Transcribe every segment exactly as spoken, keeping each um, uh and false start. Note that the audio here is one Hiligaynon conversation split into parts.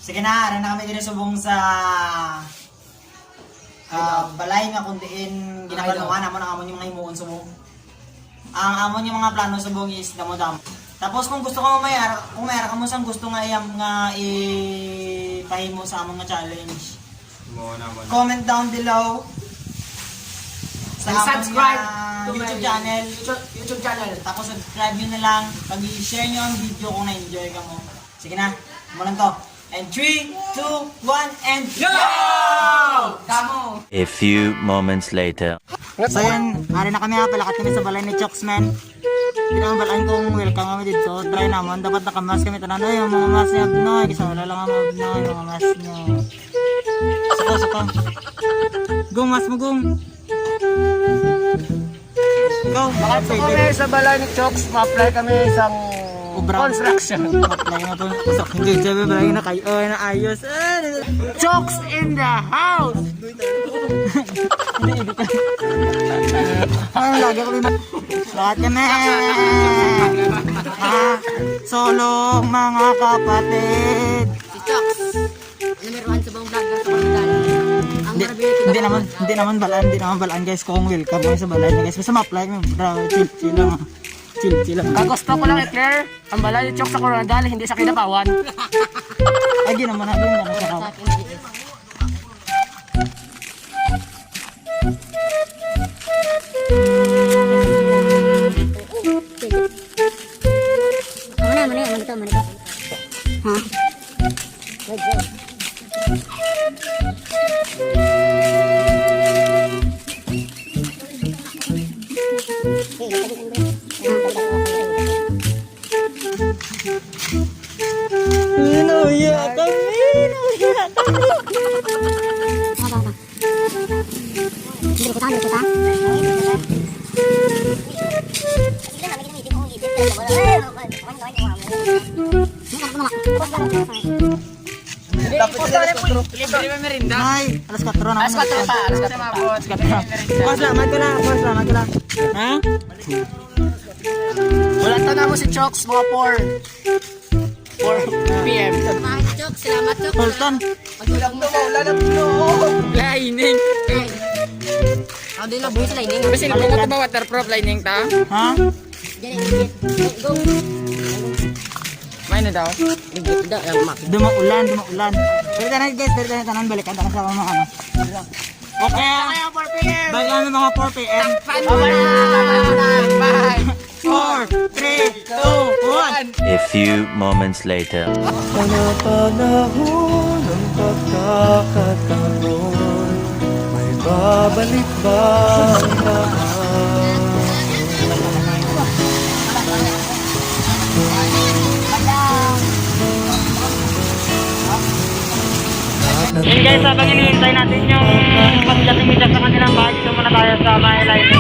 Sige na, ara na kami diri subong sa, ah, balay nga kung diin ginaplanuhan namon ang amon yung mga himuon subong. Ang amon yung mga plano subong is damo-damo. Tapos kung gusto ko may ara, kung may ara kamo sang gusto nga iyam nga ipahimo sa amon nga challenge, Mo naman. Comment down below sa And amon subscribe nga to my YouTube channel. YouTube, YouTube channel. Tapos subscribe nyo na lang. Pag-share nyo ang video kung na-enjoy ka mo. Sige na, mo lang to. And three, two, one, and go! Kamo! A few moments later. So yan, ari na kami ha, palakat kami sa balay ni Chokes, man. Hindi naman balaan kung welcome kami dito. Try naman, dapat naka-mask kami tanan. Ay, ang mga mask niya, Abnoy. Kasi wala lang ang mga Abnoy, mga mask niya. Suka, suka. Gung, mask mo, Gung. Ikaw, Bakit sa pwede. Kami sa balay ni Chokes, ma-apply kami isang Obra. Construction. Apply na to. Construction. Hindi, sabi, balay na kayo. Ay, naayos. Ah, Chokes in the house! Hindi, hindi ka. Ay, lagi kami ma-, lahat kami. Ah, solong mga kapatid. Si Chokes. Number one sa buong vlogger sa Korean. Ang Hindi, marabili kita hindi naman, hindi naman balaan, hindi naman balaan, guys, kung welcome mo sa balay niya, guys. Basta ma-apply mo, bro. Chill, chill lang. Chill, chill lang. Ang gusto ko lang i-clear, ang balay ni Chokes sa Coronadal, hindi sa Kidapawan. Ay, di naman, ano, ano, sa Sa akin, Amo na, amo na, amo na to, amo na to. Ha? Nahuya kami, nahuya kami. Hindi ko tahan, hindi ko tahan. Tapos na alas kuwatro. Libre, libre merienda. Nay, alas kuwatro na. Alas kuwatro pa, alas kuwatro pa. Alas kuwatro. Libre merienda. Boss, salamat ka na. Boss, salamat ka na. Ha? Wala, tan-awa mo si Chokes, mga four. Four P M. Salamat, Chokes. Salamat, Chokes. Sultan. Pag-ulam mo, maulan ang blue. Lining. Ako din na buhis lining. Kasi kung ito ba waterproof lining ta? Ha? Dili, legit. Go. May na daw. Legit daw, ang mak- Dumaulan, dumaulan. Pero tanan, guys, pero tanan, tanan, balikan tanan sa mga ano. Okay. Tanan kayo, four P M. Bye, ano, mga four P M. Bye. Bye. Four, three, two, one. A few moments later. Mga panahon ng pagkakataon, may babalik ba ang daan? Yun guys, habang hinihintay natin yung pagdating ni Jack sa kanilang bahay, dito muna tayo sa may line.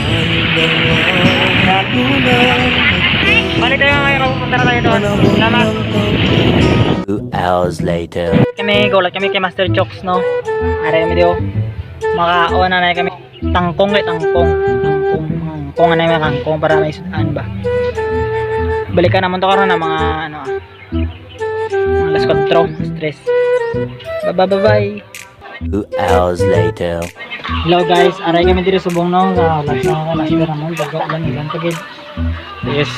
Yan. Balik tayo mamaya, pupunta na tayo doon. Salamat. Two hours later. Kami, gulat kami kay Master Chokes, no? Ari kami, di, oh. Makaon na na kami. Tangkong kay tangkong. Tangkong. Tangkong, ano yung kangkong para may sud-an ba? Balikan naman to karon na mga, ano, ah, mga alas kuwatro, alas tres. Bye-bye, bye-bye. Two hours later. Hello guys, aray kami diri subong, no, sa last na ako, last na naman, pagka ulan, ulan pa gid. Yes.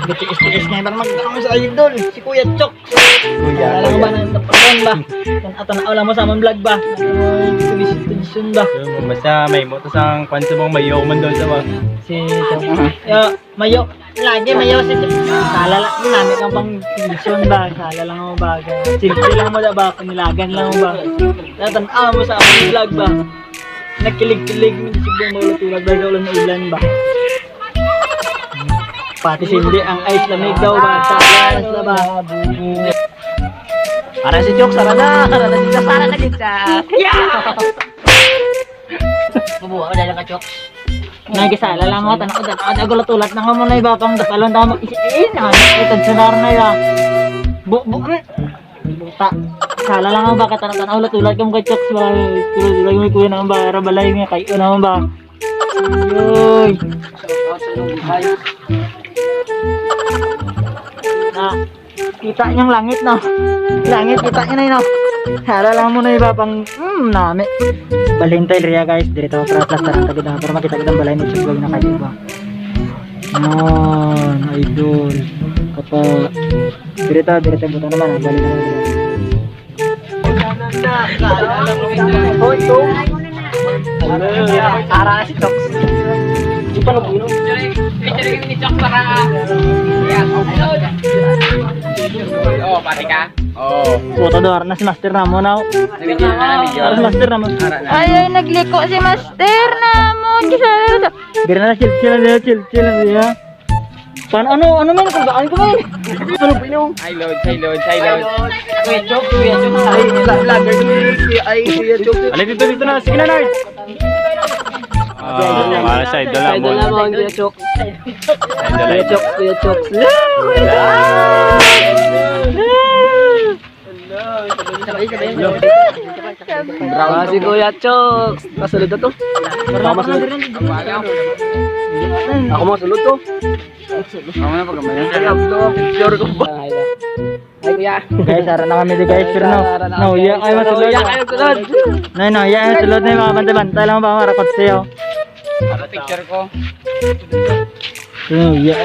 Tiis-tiis na yung mag-, ano sa idol, si Kuya Chok. Kuya, Wala lang Kuya. Ba na sa pagkaon ba? Tan-, tan-aw lang mo sa among vlog ba? Tradisyon, tradisyon ba? Yun, basta may mo to sang kwan sa mga mayo man doon sa mga Si Chok. Yo, mayo. Lagi mayo si Chok. Sala lang, nami kang pang tradisyon ba? Sala lang mo ba? Simple lang mo da ba? Panilagan lang mo ba? Tan-aw mo sa among vlog ba? Nagkilig-kilig mo si Bong Maulatulag ba? Ulan na ulan ba? Pati sindi ang ice lamig daw ba? Sa ice na ba? Para si Chok, sara na! Sara na kita! Sara na kita! Yeah! Mabuha ka dala ka, Chok. Nagisala lang mo, tan-aw, tan-aw, tan-aw, gulat-ulat na nga mo na iba pang dapalan tamo. Eh, eh, na, eh, tan-aw na ya. Bu-, bu-, mm. Buta. Sala lang ang baka tan-aw, tan-aw, ulat-ulat kamo kay Chok, ba? Ulat-ulat kamo, kuya, naman ba? Ara balay nga, kayo naman ba? Yoy. Shout out sa inyong buhay. Na, kita niyang langit, no? Langit, kita niyo na yun, no? Hala lang mo na iba pang, mm, nami. Balintay riya, guys, diri ta para plastaran ta gid, ah, para makita gid ang balay ni Chugwag na kayo ba. Yan, idol. Kapa, diri ta, diri ta, buta naman, ah, balik na. Hoy, to. Ara na si Chok. Di pa nag-inom. Oh, pati ka? Oh. Puta, do, ara na si Master namo na. Nabigyan na, nabigyan. Ara si Master namo. Ara na. Ay, ay, nagliko si Master namo. Diri na, chill, chill, chill, chill, chill, chill. Pan-, ano, ano man, kung daan ko man. Ano po yung? Ay, Lord, ay, Lord, ay, Lord. Kuya Chok, Kuya Chok. Ay, vlogger ni si, ay, Kuya Chok. Alay, dito, dito na. Sige na, Nard. Ah, para sa idol Sa idol namon. Namon, Kuya Chok. Idol, Kuya idol. Chok, Kuya Chok. Ah, si Kuya Chok. Masulod na to. Ako masulod. Ako masulod to. Ako na pagkamay. Ay, abdo, picture ko ba? Ay, Kuya. Guys, ara na kami di, guys, pero no. Ara na, no, iya, ay, masulod. Iya, kayo, sulod. No, no, iya, ay, sulod na yung mga bantay-bantay lang ba, marakot sa'yo. Ano picture ko? No, iya.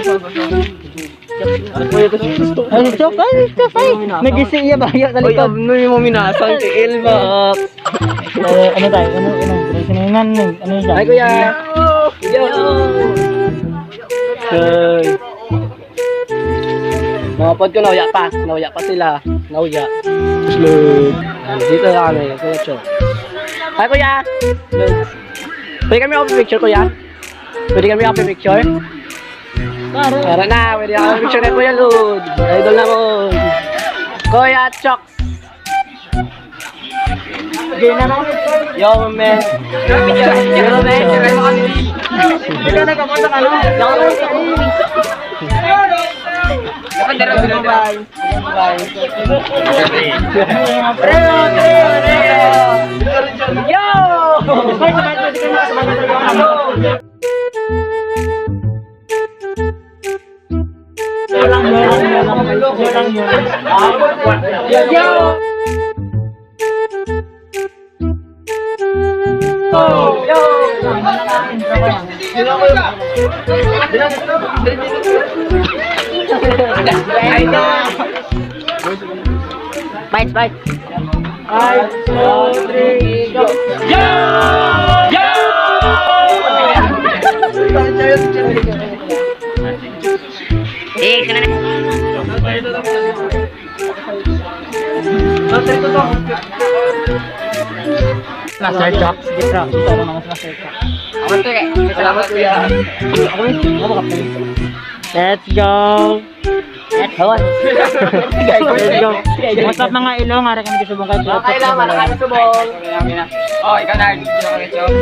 Ay, Chok, ay, Chok, ay. Nagisi iya ba? Iya, sa Oy, likod. Abno yung maminasang si Elma. Eh, ano tayo? Ano, ano? Ano siningan? Ano, ano siya? Ay, Kuya. Yo. Hey. Mga pod ko, nauya pa. Nauya pa sila. Nauya. Slow. Yan, dito lang kami, Kuya Chok. Hi, Kuya. Pwede kami mag-picture, Kuya? Pwede kami mag-picture? Tara na, pwede ako mag-picture kay Kuya Lud. Idol na mo. Kuya Chok. Yo, man. Yo, man. Bye. Bye. Yo! Fight, fight. Five, four, three, go. Yo! Yo! Eh, sila na. Master Chops, gift wrap. Ito ang mga Master Chops. Ako to eh. Salamat, kuya. Ako eh. Ako ka, pre. Let's go. Let's go. Let's go. What's up, mga ilong? Ara kami subong kay Kuya Chops. Okay lang, ara kami subong. Oh, ikaw na, video ka, Chops.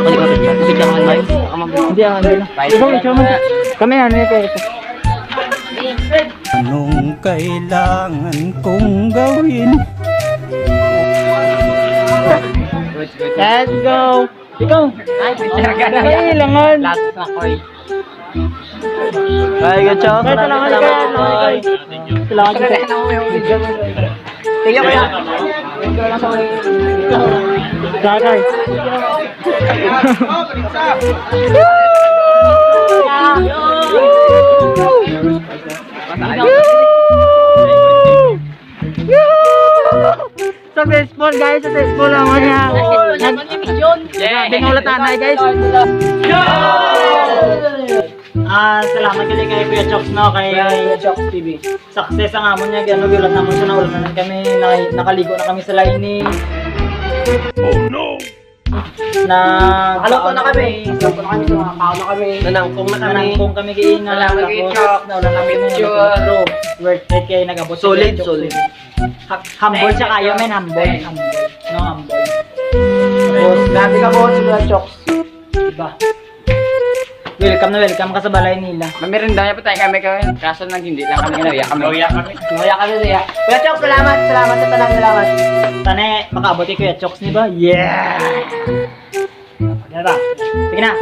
Balik ka, picture. Picture ka, Mike. Ako mag- Hindi, ako, hindi. Ikaw, picture mo. Kami, ano, ikaw, ikaw. Anong kailangan kong gawin? Let's go! Ikaw! Ay, picture ka na. Kailangan! Last na, Koy. Ay, good job. Salamat, salamat, Koy. Salamat, Koy. Tingnan mo yung video mo. Tagay. Successful, guys, successful ang mga. Nag-, grabe nga wala tanay, guys. Ah, salamat gali kay Kuya Chooks, no, kay Kuya Chooks T V. Success ang amon niya, gano, giulat namon siya, naulanan kami, naka-, nakaligo na kami sa laini. Oh, no! Nag-, Nakaluto na kami. Nakaluto na kami, so, nakakaon na kami. Nanangkong na kami. Nanangkong kami, giingay. Salamat kay Tapos, Chooks. Naulanan kami, Picture. Worth it kay nag-abot si Solid, Kuya Chooks. Solid. Ha-, humble siya kayo, men, humble, humble. No, humble. Tapos, grabe ka po, si Kuya Chooks. Diba? Welcome na welcome ka sa balay nila. Mamerenda niya pa tayo kami, kami. Kaso nang hindi lang kami, nauya kami. Nauya kami. Nauya kami, nauya. Kuya Chooks, salamat, salamat sa tanan, salamat. Sana makaabot kay Kuya Chooks, di ba? Yeah! Diba? Sige na.